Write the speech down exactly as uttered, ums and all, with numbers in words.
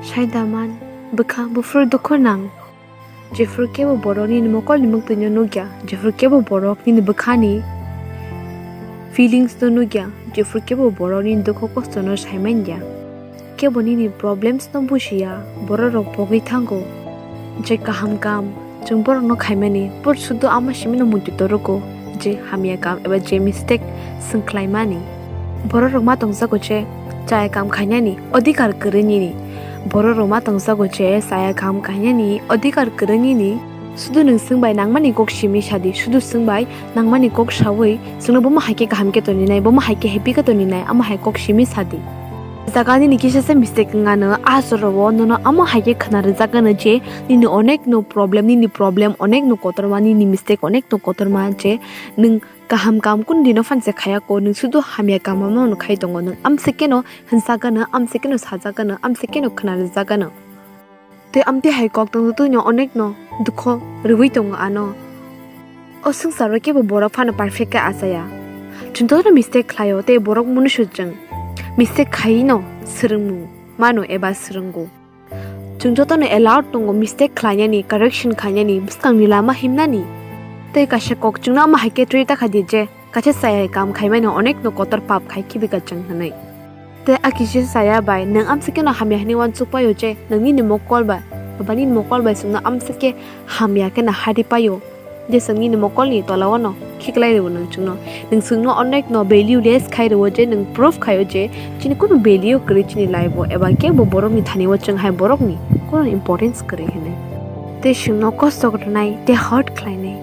Sai daman, bwkha buphuru dukhu nang. Jephuru kebo borok nini mokolni mwktwino nukya, jephuru kebo borok nini bwkhani feelings no nukya, jephuru kebo borok nini dukhu kosto no saimanya. Kebo nini problems no bujiya, borok rok pogwi thango. Je kaham kam, chwng borok no khaimani, por sudu ama simi no muitu torogo, je hamya kam eba je mistake swng khlaimani. Borok rok ma tongjago je chaya kam khainani odhikar kwrwi nini. Borok rok ma tongjago je chaya kam khainani odhikar kwrwi nini. Sudu nwng swng bai nangmani kok simi sadi, sudu swng bai nangmani kok sawi, chwngno bomo hai khe kaham khe toni nai, bomo hai khe happy khe toni nai, amo hai kok simi sadi. Jaga nini kisa se mistake wngano, a jora o nono amo hai khe khna rwjak gano je nini onek no problem, nini problem onek no kotorma, nini mistake onek no kotorma je nwng kaham kam kun dino phan se khaya ko, nwng sudu hamya kam no khai tongo, nwng amsike no hwnsa gano, amsike no saja gano, amsike no khna rwjak gano. Tei amtwi hai kok tongtwi no onek no dukho rwui tongo ano. O swngcharo kebo borok phano perfect khe achaya. Chwng jotono mistake khlaio tei borok munusu chwng mistake khaiwi no swrwngmung mano eba swrwngo. Chwng jotono allowed tongo mistake khlainani, correction khainani, bwskangni lama himnani. Tei kaisa kok chwngno ama hai khe twi ta kha di je, kaisa chaya kam khaimano onek no kotor pap khai khibi ka chwng hwnwi. Tei a kisa chaya bai nwng amsike no hamya hwnwi uansuk paio je, nwng nini mokol bai, baba nini mokol bai chwngno amsike hamya khe no hari paio. Je chwng nini mokolni tola o no khiklai rwo nwng chwngno. Nwng chwngno onek no value less khai rwo je nwng proof khaio je chini kunu value kwrwi chini life o eba kebo borokni thani o chwng hai borokni kunu importance kwrwi hwnwi. Tei chwngno kosto rwnai tei hurt khlainai.